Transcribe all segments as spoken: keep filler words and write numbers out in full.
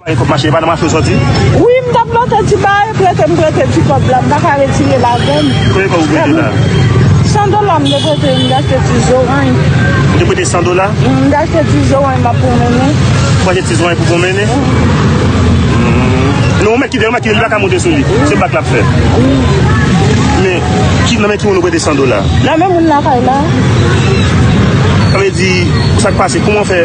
Kòb mache, e pa nan mache w sòti? Wi, m t ap lote ti bagay, prete m prete ti kòb la, m pa ka retire l avè m. Konbyen kòb ou prete la? San dola m te prete, m te achte ti zoranj. Ou te prete san dola? M te achte ti zoranj, m ap pwonmennen. Ou achte ti zoranj pou pwonmennen? Non, ou mèt kite, ou mèt kite, li pa ka monte sou li. Se bak l ap fè. Men, ki, nan men ki moun ou prete san dola? Nan men moun lakay la. Sa vle di, sa k pase, kòman w fè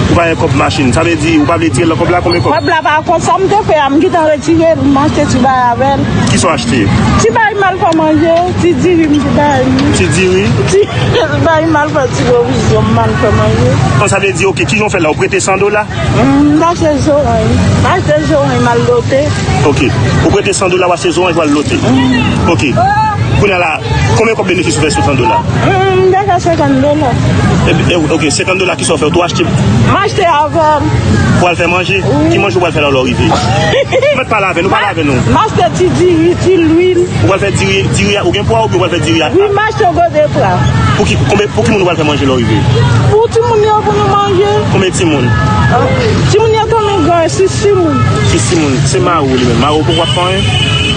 ou pa gen kòb machin? Sa vle di, ou pa vle tire l nan kòb la, konbyen kòb? Kòb la pa kont sa m te fè a, m gentan retire l, m achte ti bagay avè l. Kisa w achte? Ti bagay m al fè manje, ti diri m, ti bagay m. Ti diri? Ti bagay m al fè ti pwovizyon, m al fè manje. An, sa vle di, oke, kijan w fè la? Ou prete san dola? Mm, m achte zoranj. M achte zoranj, m al lote. Oke. Ou prete san dola, w achte zoranj, w al lote. Oke. Kounye a la, konbyen kòb benefis ou fè sou san dola? Mm, m te fè senkant dola. E, e, oke, senkant dola, kisa w fè? Ou tou achte? M achte avè l. Pou al fè manje? Wi. Ki manje ou pral fè la lè w rive? Mèt pale avè nou, pale avè nou. M achte ti diri, ti lwil. Ou pral fè diri, diri a, ou gen pwa oubyen ou pral fè diri a? Wi, m achte yon gode pwa. Pou ki, konbyen, pou ki moun ou pral fè manje lè w rive? Pou timoun yo, pou nou manje. Konbyen timoun? Timoun yo tou nou gen sis timoun. Sis timoun. Se mari w li menm. Mari w poko ap fè anyen?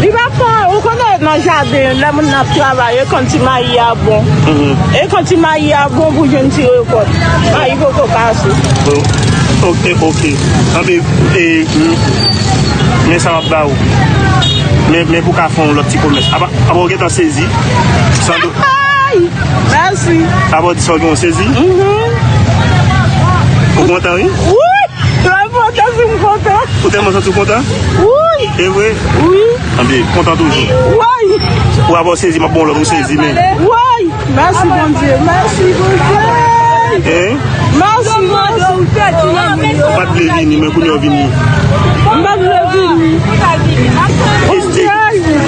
Li pa fè anyen. Ou konnen nan jaden, lè moun nan ap travay, e kan ti mayi a bon. Mhm. E kan ti mayi a bon pou jwenn ti rekòt. Mayi poko kase. O-, oke, oke. Anben, e, m, men sa m ap ba ou. Men, men pou ka fè yon lòt ti komès. Apa, apa w gentan sezi? San do- Ay! Mèsi. Apa w di sa w gen yon sezi? Mhm. Ou kontan, wi? Wi! Lè m kontan, si m kontan. Ou tèlman santi w kontan? Wi! E vre? Wi. Anben, kontan toujou. Wi! Ou apa w sezi, m ap ba w lòt, ou sezi, men. Wi! Mèsi, Bondye. Mèsi, Bondye. Hein? Mèsi, mèsi. Ou pa t vle vini, men kounye a w vini. M pa t vle vini. Bondye,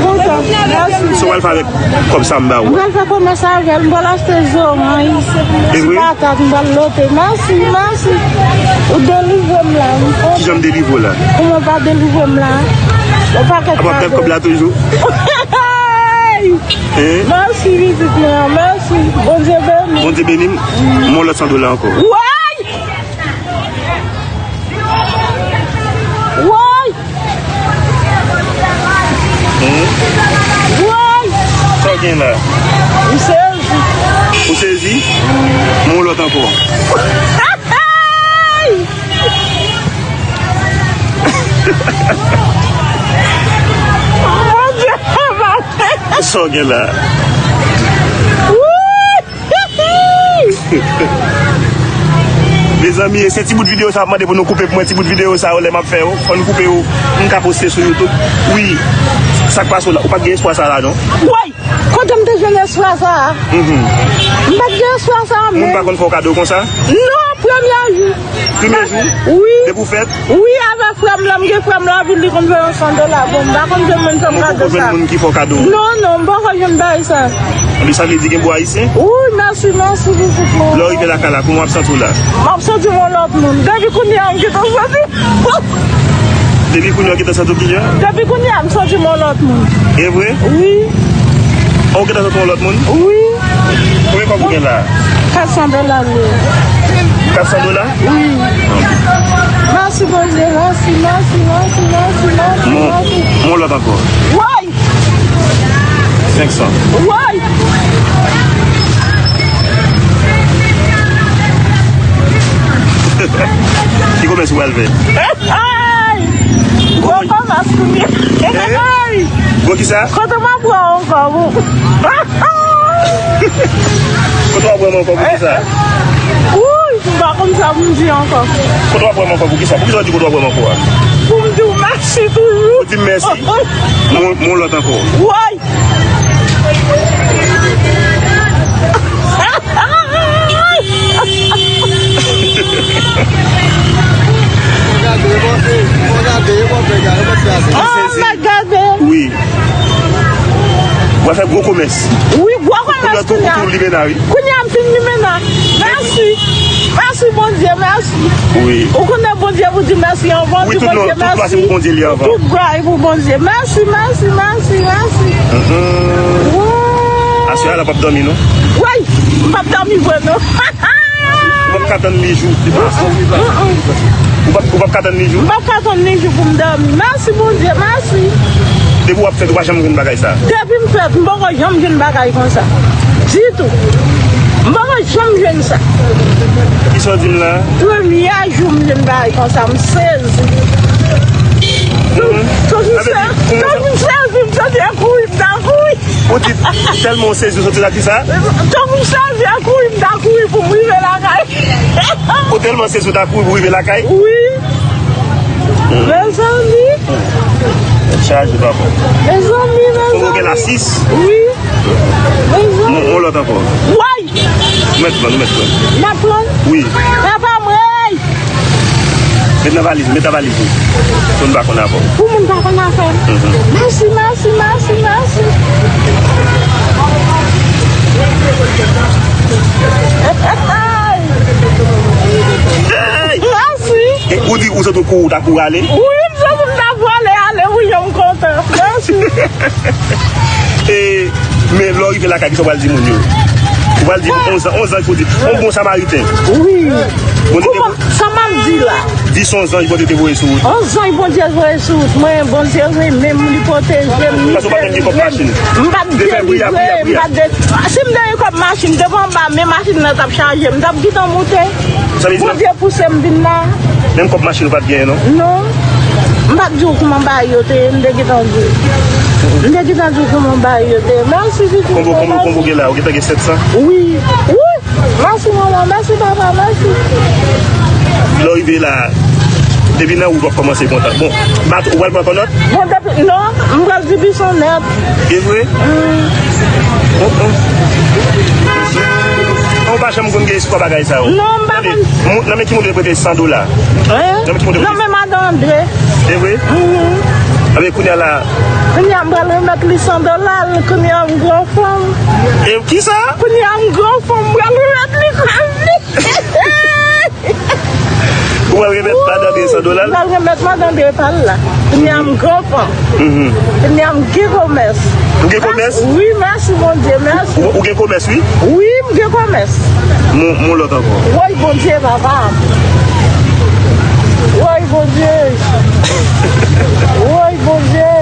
kontan. Mèsi. Sa w al fè avèk kòb sa m ba ou? M pral fè komès avè l, m pral achte zoranj, ti patat, m pral lote. Mèsi, mèsi. Ou delivre m la. Kijan m delivre w la? Kòman w pa delivre m la? Yon pakèt kado. Ap ap pèp kòb la toujou. Hey! Hein? Mèsi, pitit mwen. Mèsi. Bondye beni. Bondye beni m. M yon lòt san dola ankò. Woy! Woy! Hmm? Woy! Sa w gen la? M sezi. Ou sezi? M yon lòt ankò. Bondye, papa. Sa w gen la? Woy! Mezanmi, e se ti bout videyo sa ap mande pou nou koupe pou mwen, ti bout videyo sa yo, lè m ap fè yo, fò n koupe yo, m ka poste sou YouTube. Wi, sa k pase w la, ou pa t gen espwa sa la, non? Woy! Kote m te jwenn espwa sa a? Mhm. M pa t gen espwa sa a, men. Moun pa konn fè w kado konsa? Non, premye jou. Premye jou? Wi. Depi w fèt? Wi, avèk frè m lan, m gen frè m lan, vil li konn fè yon san dola. Bon, m pa konn jwenn moun fè m kado sa. Ou poko jwenn moun ki fè w kado? Non, non, m poko jwenn bagay sa. Anben, sa vle di gen bò ayisyen? Wi, mèsi, mèsi, pitit mwen. Lè w rive lakay la, kòman w ap santi w la? M ap santi m yon lòt moun. Depi kounye a, m gentan santi. Depi kounye a, w gentan santi w kijan? Depi kounye a, m santi m yon lòt moun. E vre? Wi. Ou gentan santi w yon lòt moun? Wi. Konbyen kòb ou gen la? Kat san dola m ye. Kat san dola? Wi. Mèsi, Bondye. Mèsi, mèsi, mèsi, mèsi, mèsi, mèsi. Mon, mon lòt ankò. Woy! Senk san. Woy! Ki komès ou pral fè? Ay! Gwo komès kounye a. Eh? Ay! Gwo kisa? Kote m ap pran ankò pou Kote w ap pran m ankò pou kisa? Wouy, m pa konn sa pou m di ankò. Kote w ap pran m ankò pou kisa? Pou kisa w di kote w ap pran m ankò a? Pou m di w mèsi toujou. Ou di m mèsi. M, m yon lòt ankò. Woy! Oh, m ap gade. Wi. W ap fè gwo komès. Wi, gwo komès kounye a. Kounye a, kounye a m fin limena, wi. Kounye a m fin limena. Mèsi. Mèsi, Bondye, mèsi. Wi. Ou konnen Bondye pou di mèsi anvan, di Bondye mèsi. Wi, tout glwa, tout glwa se pou Bondye li anvan. Tout glwa e pou Bondye. Mèsi, mèsi, mèsi, mèsi. Mhm. Woy. Aswè a la, w ap dòmi, non? Woy, m p ap dòmi vre, non. Ou p ap ka tann li jou, li pase. Mm, mm, mm. Ou p ap, ou p ap ka tann ni jou? M p ap ka tann ni jou pou m dòmi. Mèsi, Bondye, mèsi. Depi w ap fèt, ou pa janm jwenn bagay sa? Depi m fèt, m poko janm jwenn bagay konsa. Ditou. M poko janm jwenn sa. Kisa w di m la? Premye jou m jwenn bagay konsa, m sezi. Tankou m sezi, tankou m sezi, m sezi, m ta kouri, m ta kouri. Ou di tèlman w sezi, w soti la ki sa? Tankou m sezi, m ta kouri, m ta kouri pou m rive lakay. Ou tèlman sezi, w ta kouri pou w rive lakay? Wi. Mezanmi. Tèt chaje, papa. Mezanmi, mezanmi. Ou gen la sis? Wi. Mezanmi. Yon, yon lòt ankò. Way! Ou mèt pran, ou mèt pran. M ap pran? Wi. Papa mwen! Met nan valiz ou, met nan valiz ou. Pou moun pa konn afè w. Pou moun pa konn afè m. Mhm. Mèsi, mèsi, mèsi, mèsi. Hey! Mèsi. E, ou di ou sot ou kou, ou ta kou ale? Wi, m sot m ta kou ale, ale, wi, jan m kontan. Mèsi. E, men lè w rive lakay, kisa w pral di moun yo? Ou pral di, on zanj, on zanj pou di, on bon samariten. Wi. Bondye te Kouman, sa m ap di la? Di se on zanj Bondye te voye sou wout. On zanj Bondye voye sou wout mwen, Bondye renmen m, li pwoteje m, li Paske ou pa menm gen kòb machin. M pa t delivre, m pa t de-, si m te gen kòb machin, depi anba men machin nan t ap chaje, m t ap gentan moute. Sa vle di Bondye pouse m vin la. Menm kòb machin ou pa t genyen, non? Non. M pa t di w kouman bagay yo te ye, m te gentan di w. M te gentan di w kouman bagay yo te ye. Mèsi, pitit mwen, mèsi. Konbo, konbo, konbo gen la, ou gentan gen sèt san? Wi. Wi. Mèsi, manman, mèsi, papa, mèsi. Lè w rive la, depi nan wout w ap kòmanse kontan. Bon, bat, ou pral pran kònòt? Bon, depi, non, m pral di bison nèt. E vre? Mm. Oh, oh. Ou pa janm konn gen espwa bagay sa yo. Non, m pa konn. Tande, moun, nan men ki moun yo prete san dola? Hein? Nan men ki moun yo prete? Nan men madan Andre. E vre? Mhm. Anben, kounye a la. Kounye a m pral remèt li san dola l, kounye a m gwo fanm. E kisa? Kounye a m gwo fanm, m pral remèt li kòb li. Ou pral remèt madan Andre san dola l? M pral remèt madan Andre pa l la. Kounye a m gwo fanm. Mhm. Kounye a m gen komès. Ou gen komès? Wi, mèsi Bondye, mèsi. Ou, ou gen komès, wi? Wi, m gen komès. Mon, mon lòt ankò. Woy, Bondye, papa. Woy, Bondye. Woy, Bondye.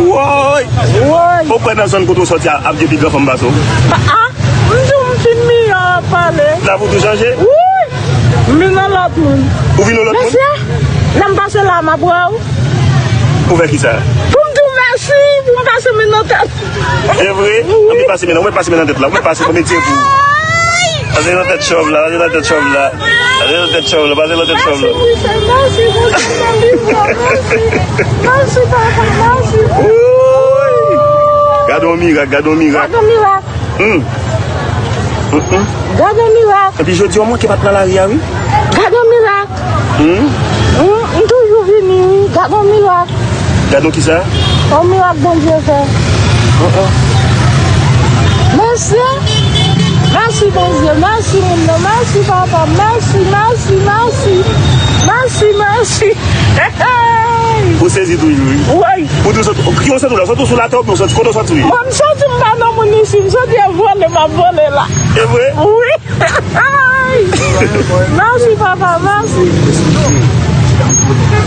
Woy! Woy! Ou kwè nan zòn kote w sòti a, ap gen pi gran fanm pase w? Ah, ah. M di w m fin miyò ap pale. Lavi w tou chanje? Wi! M vin yon lòt moun. Ou vin yon lòt moun? Mesye, lè m pase la, m ap wè w. Pou fè kisa? Pou m di w mèsi, pou m pase men nan tèt. E vre? Wi. Ann pase men nan, ou mèt pase men nan tèt la, ou mèt pase, ban m tire pou ou. Pase nan tèt chòv la, pase nan tèt chòv la. Pase nan tèt chòv la, pase nan tèt chòv la. Mèsi, Bondye, mèsi, Bondye, mèsi, papa, mèsi. Woy! Gade yon mirak, gade yon mirak. Gade yon mirak. Hmm. Hmm, hmm. Gade yon mirak. Epi jodi a, w manke pa t nan lari a, wi. Gade yon mirak. Hmm. Hmm, m toujou vini, wi. Gade yon mirak. Gade yon kisa? Yon mirak Bondye fè. Hmm, hmm. Mèsi. Mèsi, Bondye. Mèsi, moun nan. Mèsi, papa. Mèsi, mèsi, mèsi. Mèsi, mèsi. Ou sezi toujou, wi. Woy. Ou di w sot, ki w sot ou la? Sot ou sou latè oubyen w sot, kote w sot ou ye? Mwen, m soti, m pa nan moun isi, m soti e vole, m ap vole la. E vre? Wi. Mèsi, papa, mèsi.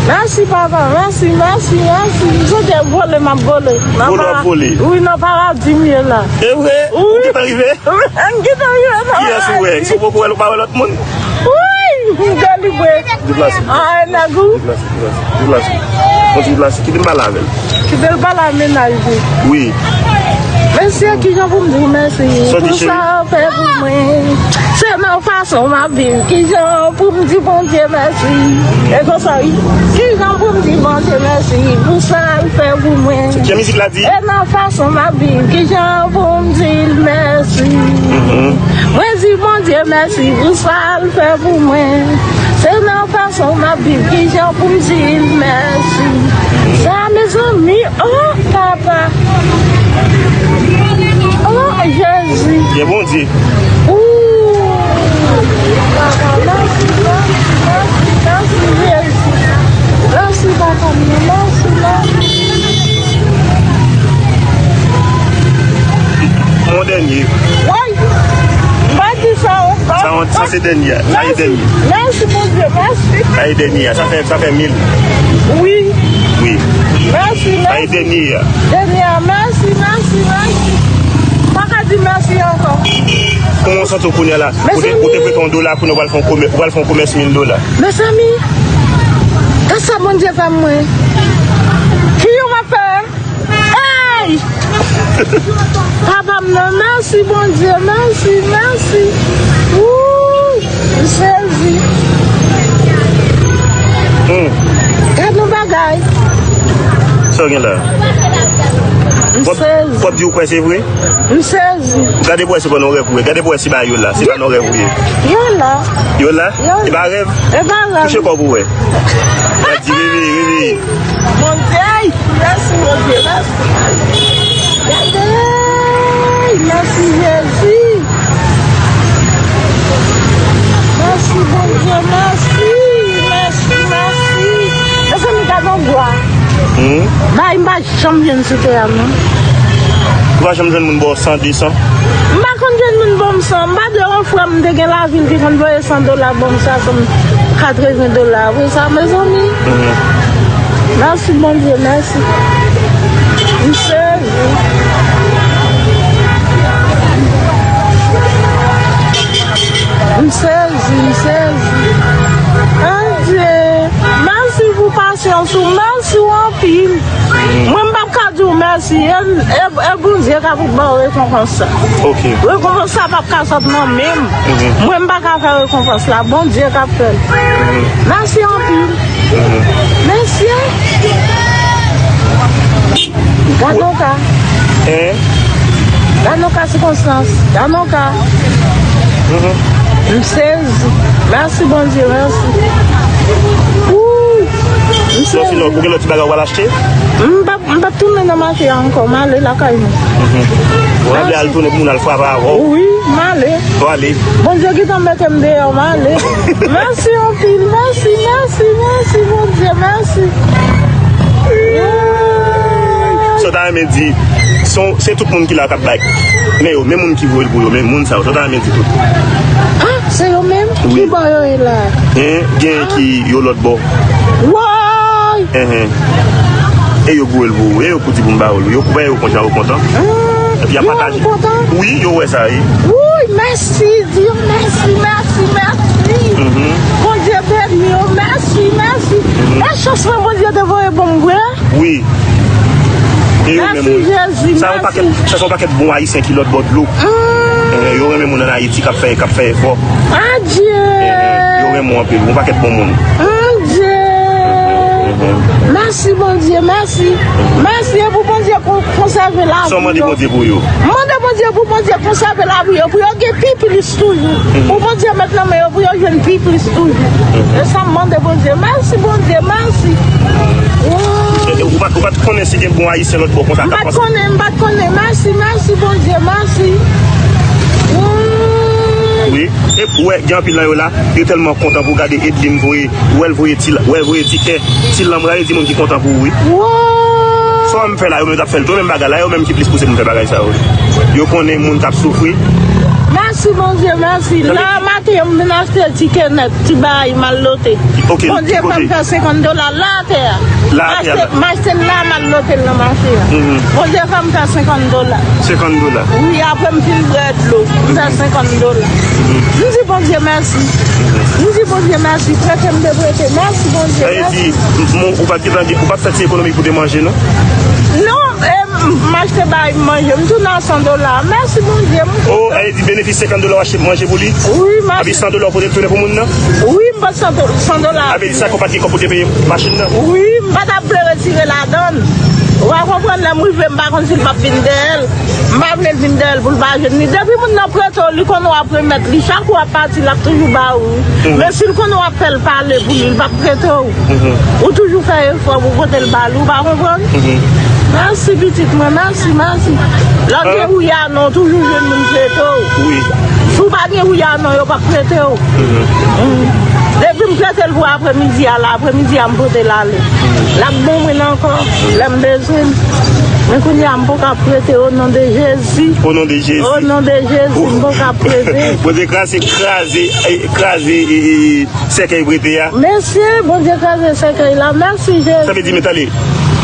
Mèsi, papa, mèsi, mèsi, mèsi. M soti e vole, m ap vole. Vole, w ap vole? Wi, nan paradi m ye la. E vre? Wi. Ou gentan rive? M gentan rive nan paradi. Kiyès ou wè? Si w poko wè l, ou pa wè lòt moun? Wi, m delivre. Deplase. Ah, nèg ou. Deplase, deplase, deplase. Kontinye deplase. Kite l pale avè l. Kite l pale a mennaj li. Wi. Mesye, kijan pou m di w mèsi pou sa w fè pou mwen? Se nan fason m ap viv. Kijan pou m di Bondye mèsi? E konsa, wi. Kijan pou m di Bondye mèsi pou sa l fè pou mwen? Ki mizik la di? E nan fason m ap viv. Kijan pou m di l mèsi? Mhm. Mwen di Bondye mèsi pou sa l fè pou mwen. Se nan fason m ap viv, kijan pou m di l mèsi. Sa, mezanmi, oh, papa. Oh, Jezi. Byen Bondye. Ooh, papa, mèsi, mèsi, mèsi, mèsi, Jezi. Mèsi, papa, mèsi, mèsi. Yon dènye. Woy, m pa di sa ankò. Sa yon Sa se dènye a. Sa e dènye. Mèsi, Bondye, mèsi. Sa e dènye a. Sa fè, sa fè mil. Wi. Wi. Mèsi, mèsi. Sa e dènye a. Dènye a, mèsi, mèsi, mèsi. Pa ka di mèsi ankò. Kòman w santi w kounye a la? Ou te, ou te prete yon dola, kounye a w pral fè yon komè-, w pral fè yon komès mil dola. Mezanmi, gad sa Bondye fè mwen. Ki yo m ap fè? Hey! Papa m nan, mèsi Bondye, mèsi, mèsi. Wouy, m sezi. Hmm. Gad yon bagay. Sa w gen la? M sezi. W ap di w kwè se vre? M sezi. Gade pou wè se pa yon rèv ou ye. Gade pou wè se pa yo la. Se pa yon rèv ou ye. Yo la. Yo la? Yo la. E pa rèv? E pa rèv. Touche kò pou wè. Gade, reveye, reveye. Bondye, mèsi, Bondye, mèsi. Gade, mèsi, Jezi. Mèsi, Bondye, mèsi, mèsi, mèsi. Mezanmi, gade yon bwa. Hmm? Bay, m pa janm jwenn sou tè a, non. Ou pa janm jwenn moun ba w san, de san? M pa konn jwenn moun ban m san. M pa di w, yon frè m te gen lavi, l te konn voye san dola ban m, sa fè m katreven dola. Apre sa, mezanmi, mhm, mèsi Bondye, mèsi. M sezi. M sezi, m sezi. Adye. Mèsi pou pasyans ou, mèsi w anpil. Mwen, m p ap ka di w mèsi. E, e, e Bondye k ap ba w rekonpans sa. Ok. Rekonpans sa p ap ka sot nan men m. Mhm. Mwen, m pa ka fè rekonpans la. Bondye k ap fè l. Mhm. Mèsi anpil. Mhm. Mèsi. Gade yon ka. Hein? Gade yon ka sikonstans. Gade yon ka. Mhm. M sezi. Mèsi, Bondye, mèsi. Wouy. M sezi. Sinon, ou gen lòt ti bagay ou pral achte? M p ap, m p ap tounen nan mache a ankò. M ale lakay mwen. Mhm. Ou vle al tounen pou moun al frape avè w? Wi, m ale. Ou ale. Bondye gentan mete m deyò, m ale. Mèsi anpil, mèsi, mèsi, mèsi, Bondye, mèsi. Sa w ta renmen di, se, se tout moun ki la k ap bay. Men yo, men moun ki voye l pou yo, men moun sa yo, sa w ta renmen di tout. Ah, se yo menm? Wi. Ki bò yo ye la? Hein, gen ki yo lòt bò. Woy! Hein, hein. E yo voye l pou ou, e yo pou di pou m ba yo l, wi. Yo, wè yo kontan, yo kontan. Ah, epi y ap pataje. Yo kontan? Wi, yo wè sa, wi. Woy, mèsi, di yo mèsi, mèsi, mèsi. Mhm. Bondye beni yo, mèsi, mèsi. Mhm. E chans mwen Bondye te voye ban m vre. Wi. E yo menm, wi. Mèsi Jezi, mèsi. Sa yon pakèt, sa se yon pakèt bon Ayisyen ki lòt bò dlo. Mm. Eh, yo renmen moun ann Ayiti k ap fè, k ap fè efò. Adye. Eh, yo renmen w anpil. Yon pakèt bon moun. Adye. Mhm. Mèsi Bondye, mèsi. Mèsi, e pou Bondye kon-, konsève lavi yo. Sa w mande Bondye pou yo? Mande Bondye pou Bondye konsève lavi yo, pou yo gen pi plis toujou. Mhm. Pou Bondye met nan men yo, pou yo jwenn pi plis toujou. Mhm. E sa m mande Bondye. Mèsi, Bondye, mèsi. E, e, ou pa t, ou pa t konnen si gen bon Ayisyen lòt bò konsa k ap pase? M pa t konnen, m pa t konnen. Mèsi, mèsi, Bondye, mèsi. Woy. Wi. E ou wè, gen anpil nan yo la, yo tèlman kontan pou gade Edline voye, wè l voye ti, wè l voye ti kè, ti lanm, gade di moun ki kontan pou ou, wi. Woy. Sa w wè m fè la, yo menm t ap fè l tou, menm bagay la, yo menm ki plis pouse pou m fè bagay sa yo. Yo konnen moun k ap soufri. Mèsi, Bondye, mèsi. La maten, m vin achte ti kenèt, ti bagay, m al lote. Ok, Bondye fè m fè senkant dola la atè a. La atè a. M achte, m achte l la, m al lote l nan mache a. Mhm. Bondye fè m fè senkant dola. Senkant dola. Wi, apre m fin bwè dlo, m fè senkant dola. Mhm. M di Bondye mèsi. M di Bondye mèsi, prete m te prete. Mèsi, Bondye, mèsi. Sa vle di, m, m, ou pa t gentan gen, ou pa t fè ti ekonomi pou te manje, non? Non, e, m, m achte bagay m manje, m tounen a san dola. Mèsi, Bondye, m kontan. Oh, sa vle di benefis senkant dola w achte manje pou li? Wi, m achte. Epi san dola w pote l tounen pou moun nan? Wi, m pote san do-, san dola. Sa vle di sa ke w pa t gen kòb pou te peye machin nan? Wi, m pa t ap vle retire ladan l. Ou pa konprann, lè m rive, m pa konn si l p ap vin dèyè l. M pa vle l vin dèyè l pou l pa jwenn li. Depi moun nan prete w, li konnen w ap remèt li. Chak ou ap pati, l ap toujou ba ou. Mhm. Men si l konnen w ap fè l pale pou li, li p ap prete w. Mhm. Ou toujou fè efò pou pote l ba li, ou pa konprann? Mhm. Mèsi, pitit mwen, mèsi, mèsi. Lè w gen wouya non, ou toujou jwenn moun prete w. Wi. Si w pa gen wouya non, yo p ap prete w. Mhm. Mm. Depi m prete l pou apremidi a la, apremidi a m pote l ale. Mhm. L ap ban mwen l ankò, lè m bezwen l. Men kounye a, m poko ap prete, o non de Jezi. O non de Jezi. O non de Jezi, m poko ap prete. Bondye kraze, kraze, eh, kraze, eh, eh, sèkèy prete a. Mesye, Bondye kraze sèkèy la. Mèsi, Jezi. Sa vle di, men tande,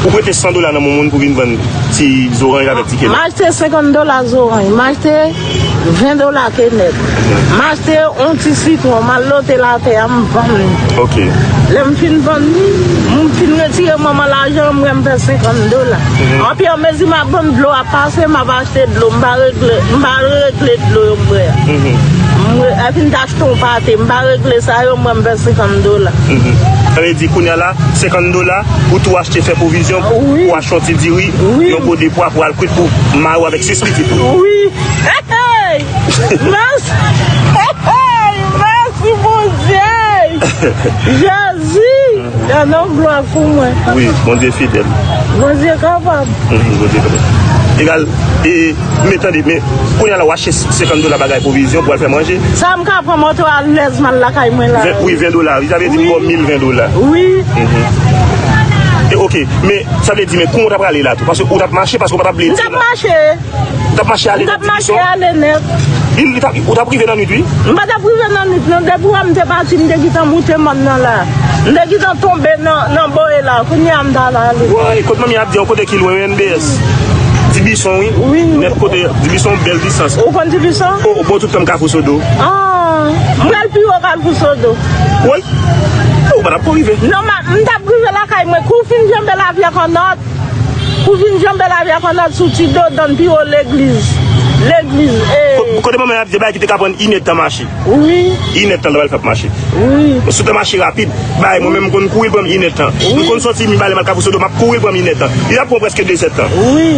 ou prete san dola nan men yon moun pou vin vann ti zoranj avèk ti kenèp. M achte senkant dola zoranj. M achte ven dola kenèp. M achte yon ti sitwon, m al lote l atè a, m vann li. Ok. Lè m fin vann li, m fin retire manman lajan, m wè m fè senkant dola. Mhm. Anpi anmezi m ap vann, dlo ap pase, m ap achte dlo, m pa regle, m pa regle dlo yo m bwè a. Mhm. M re-, epi m t achte yon pate, m pa regle sa yo, m wè m fè senkant dola. Mhm. Sa vle di, kounye a la, senkant dola, ou tou achte fè pwovizyon, wi, ou achte yon ti diri, wi, yon gode pwa pou al kwit pou mari w avèk sis pitit ou. Wi. Hey! Mèsi! Hey! Mèsi, Bondye! Jezi! Gade yon glwa pou mwen. Wi, Bondye fidèl. Bondye kapab. Mhm, Bondye kapab. Egal, e, men tande, men, kounye a la, w achte senkant dola bagay pwovizyon pou al fè manje. Sa m ka pran moto alèz m al lakay mwen la. Ven, wi, ven dola. Wi, sa vle di m ba w mil ven dola. Wi. Mhm. E, ok, men, sa vle di, men, kouman w t ap prale la tou? Paske ou t ap mache, paske ou pa t ap vle di la. M t ap mache. Ou t ap mache ale nèt Dibison? M t ap mache ale nèt. Li, li t ap, ou t ap rive nan nwit, wi. M pa t ap rive nan nwit, non. Depi wè m te pati, m te gentan moute mòn nan la. M te gentan tonbe nan, nan boye la. Kounye a, m t al ale. Woy, kot manmi ap di an, kote ki lwen, wi, N B S? Dibison, wi. Wi. Nèt kote, Dibison, bèl distans. Ou konn Dibison? O, o bò tout tan m Kafou Sodo. Ah, m pral pi wo Kafou Sodo. Woy. Ou pa t ap ko rive. Non, ma, m t ap rive lakay mwen. Kou fin janbe lavyak an nòt. Pou vin janbe lavyak an nòt sou ti dodan pi wo legliz. Legliz, e. Ko-, kote manman ap di bay ki te ka pran inèdtan mache. Wi. Inèdtan l pral fè ap mache. Wi. Sou tan mache rapid, bay mwen menm m konn kouri l pran m inèdtan. Wi. M konn sòti Mibalè m al Kafou Sodo, m ap kouri l pran m inèdtan. Li ap pran prèske dezèdtan. Wi.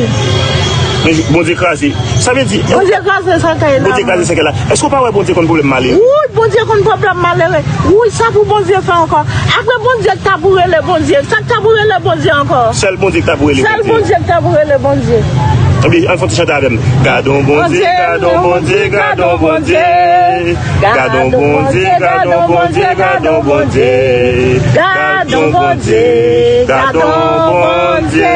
Men Bondye kraze. Sa vle di. Bondye kraze sèkèy la. Bondye kraze sèkèy la. Èske w pa wè Bondye konn pwoblèm malere? Wi, Bondye konn pwoblèm malere. Wi, sa pou Bondye fè ankò. Apre Bondye k ta pou rele Bondye. Sa k ta pou rele Bondye ankò? Sèl Bondye k ta pou rele Bondye. Sèl Bondye k ta pou rele Bondye. Ebyen, ann fè yon ti chante avè m. Gadon Bondye, gadon Bondye, gadon Bondye. Gadon Bondye, gadon Bondye, gadon Bondye. Gadon Bondye, gadon Bondye.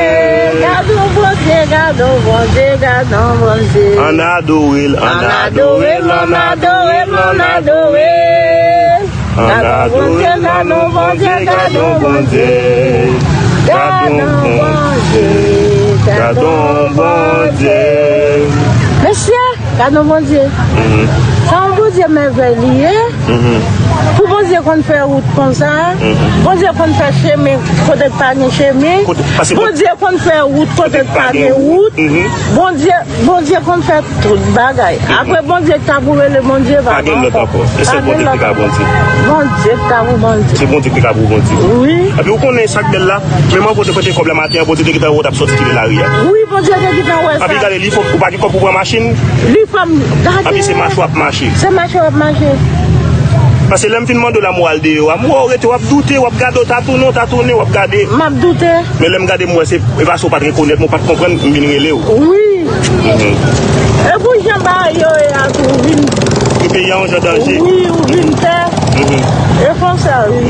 Gadon Bondye, gadon Bondye, gadon Bondye. Ann adore l, ann adore l, ann adore l, ann adore l. Ann adore l, gadon Bondye, gadon Bondye. Gadon Bondye, gadon Bondye. Mesye, gadon Bondye. Mhm. Sa yon Bondye mèvèy li ye. Mhm. Pou Bondye konn fè wout konsa, mhm, Bondye konn fè chemen kote k pa gen chemen. Kote, pase Bondye konn fè wout kote k pa gen wout. Mhm. Bondye, Bondye konn fè tout bagay. Mhm. Apre Bondye k ta pou rele Bondye, papa. Pa gen lòt ankò. E sèl Bondye ki te ka Bondye. Bondye k ta pou Bondye. Se Bondye ki te ka pou Bondye. Wi. Epi ou konnen sa k bèl la, menm an kote prete kòb la maten an, Bondye te gentan wè w t ap sòti kite lari a. Wi, Bondye te gentan wè sa. Epi gade, li fò ou pa gen kòb pou pran machin. Li fè m gade. Epi se mache w ap mache. Se mache w ap mache. Paske lè m fin mande w la, m wè w al deyò a, m wè w rete, w ap doute, w ap gade, w ta tounen, w ta tounen, w ap gade. M ap doute. Men lè m gade, m wè se, e paske w pa t rekonèt mwen, w pa t konprann, m vin rele w. Wi. Mhm. E pou jan bagay yo ye a tou, ou vin. Pou peyi a yon jan danje. Wi, ou vin pè. Mhm. E konsa, wi.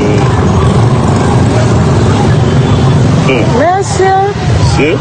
Mhm. Mèsi. Se?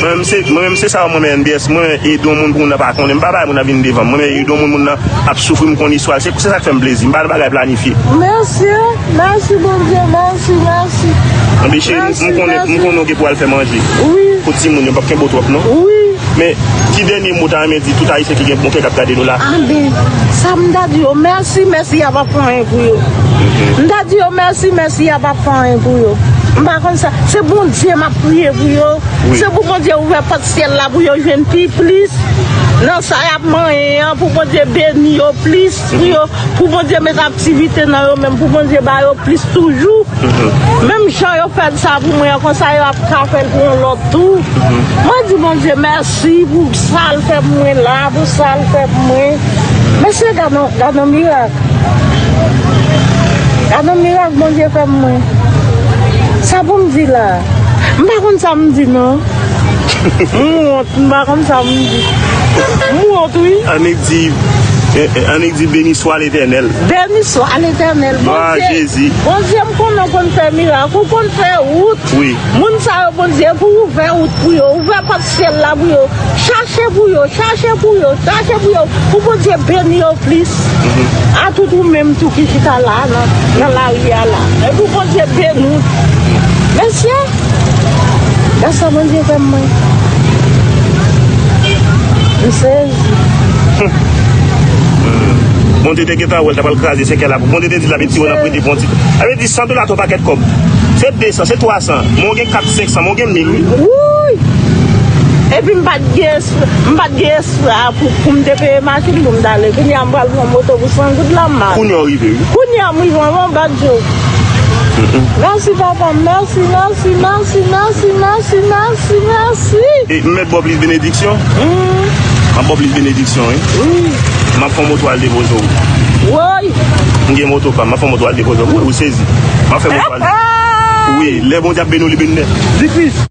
Mwen menm se, mwen menm se sa, mwen menm N B S, mwen menm ede yon moun pou moun nan pa konnen, m pa bay moun nan vin devan m, mwen menm ede yon moun, moun nan ap soufri, m konn istwa l, se, se sa k fè m plezi, m pa nan bagay planifye. Mèsi, mèsi Bondye, mèsi, mèsi. Anben cheri, m konnen, m konnen w gen pou al fè manje. Wi. Pou timoun yo, m p ap kenbe w twòp non. Wi. Men, ki dènye mo w ta renmen di tout Ayisyen ki gen bon kè k ap gade nou la? Anben, sa m ta di yo, mèsi, mèsi, y a p ap fè anyen pou yo. Mhm. M ta di yo, mèsi, mèsi, y a p ap fè anyen pou yo. M pa konn sa. Se Bondye m ap priye pou yo. Wi. Se pou Bondye ouvè pòt syèl la pou yo jwenn pi plis nan sa y ap manyen an, pou Bondye beni yo plis, pou yo, pou Bondye met aktivite nan yo menm, pou Bondye ba yo plis toujou. Mhm. Menm jan yo fè l sa pou mwen an, konsa yo ap ka fè l pou yon lòt tou. Mhm. Mwen di Bondye mèsi pou sa l fè pou mwen la, pou sa l fè pou mwen. Mesye, gad yon, gad yon mirak. Gad yon mirak Bondye fè pou mwen. Sa pou m di la? M pa konn sa m di non. M wont, m pa konn sa m di. M wont, wi. Annik di, Eh, eh, annik di, beni swa Letènèl. Beni swa Letènèl. Glwa a Jezi. Bondye, m konnen w konn fè mirak, ou konn fè wout. Wi. Moun sa yo, Bondye, pou ouvè wout pou yo, ouvè pòt syèl la pou yo. Chache pou yo, chache pou yo, chache pou yo. Pou Bondye beni yo plis. A tout ou menm tou ki chita la, nan, nan lari a la. E pou Bondye beni w. Mesye, gad sa Bondye fè m mwen. M sezi. Bondye te gentan wè l t ap al kraze sèkèy la. Bondye te di l ap retire w nan prete pou yon ti. Sa vle di san dola t yon pakèt kòb. Se de san, se twa san. Men w gen kat, senk san, men w gen mil, wi. Wouy! Epi m pa t gen espwa, m pa t gen espwa pou, pou m te peye machin pou m t ale. Kounye a m pral pran moto pou san goud la m ale. Kounye a w rive, wi. Kounye a m rive, m yon bad jou. Mèsi papa m, mèsi, mèsi, mèsi, mèsi, mèsi, mèsi, mèsi. E m mèt ba w plis benediksyon? M ap ba w plis benediksyon, wi. Wi. M ap fè yon moto al depoze w. Woy! M gen moto pa m, m ap fè yon moto al depoze w. Ou sezi. M ap fè moto al. Wi, lè Bondye ap beni w, li beni nèt. Di Kris.